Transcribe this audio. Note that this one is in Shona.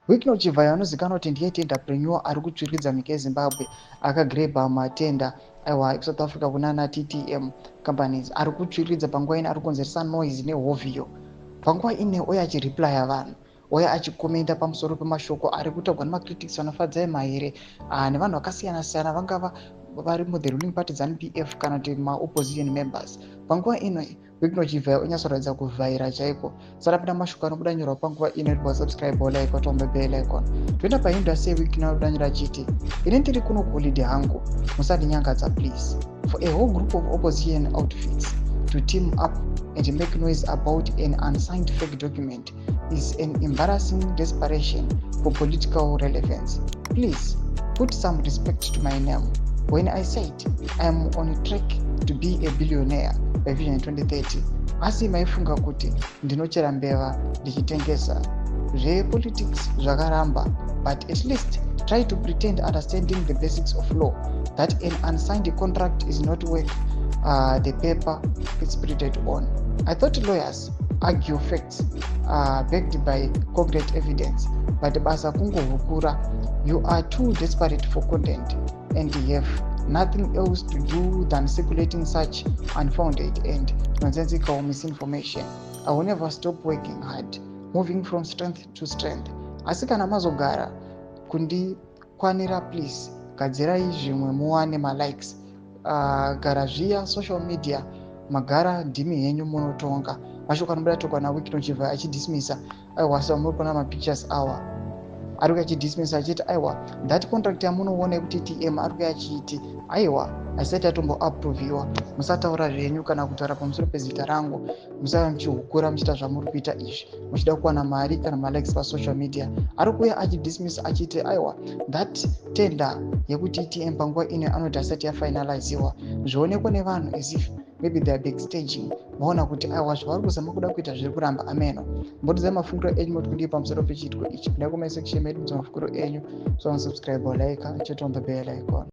Wicknell Chivayo anozikanwa kuti ndiye tenderpreneur ari kutsviridza nyika yeZimbabwe, akagrabha matender, aiwa, ekuSouth Africa kunana TTM companies. Ari kutsviridza panguva ine, ari kukonzeresa noise nehovhiyo panguva ine, uye achireplya vanhu, uye achikomenda pamusoro pemashoko ari kutaurwa nemacritics vanaFadzai Mahere nevanhu vakasiyana siyana, vangava vari muthe ruling party ZANU PF kana kuti maopposition members. Panguva ino Wicknell Chivayo onyatsoratidza kuvhaira chaiko. Sarapinda mashoko anobuda nyorwa panguva ino, iri pasubscribe, like, watombe bell icon. Toenda paindustry. Wicknell anobuda nyora achiti, "Ini ndiri kuno kuholiday hangu, musandinyangadza please. For a whole group of opposition outfits to team up and make noise about an unsigned fake document is an embarrassing desperation for political relevance. Please put some respect to my name. When I said I am on track to be a billionaire by Vision 2030, asi maifunga kuti ndinochera mbeva ndichitengesa. Zvepolitics zvakaramba, but at least try to pretend understanding the basics of law, that an unsigned contract is not worth the paper it's printed on. I thought lawyers argue facts backed by concrete evidence, but basa kungohukura. You are too desperate for content and you have nothing else to do than circulating such unfounded and nonsensical misinformation. I will never stop working hard, moving from strength to strength. Asi kana mazogara kundikwanira, please gadzirai zvimwe muwane malikes. Gara zviya social media magara ndimi henyu munotonga." Mashoko anobuda tokwa naWicknell Chivayo achidismissa, aiwa, samuri kuona mapictures awa, ari kuya achidismissa achiti, aiwa, that contract yamunoona yekuti TM, ari kuya achiiti, aiwa, haisati yatomboapproviwa. Musataura zvenyu kana kutaura pamusoro pezita rangu. Musava muchihukura muchiita zvamuri kuita izvi muchida kuwana mari kana malikes pasocial media. Ari kuuya achidismiss achiti, aiwa, that tender yekuti TM panguva ino anoti asati yafinaliziwa. Zvionekwa nevanhu as if maybe they are backstaging. Vaona kuti, aiwa, zvavari kuzama kuda kuita zviri kuramba. Ameno mbotidzai mafungiro enyu moti kudii pamusoro pechiitiko ichi. Pinda comment section medu, mudza mafungiro enyu. So subscribe, like, chetomba bell icon.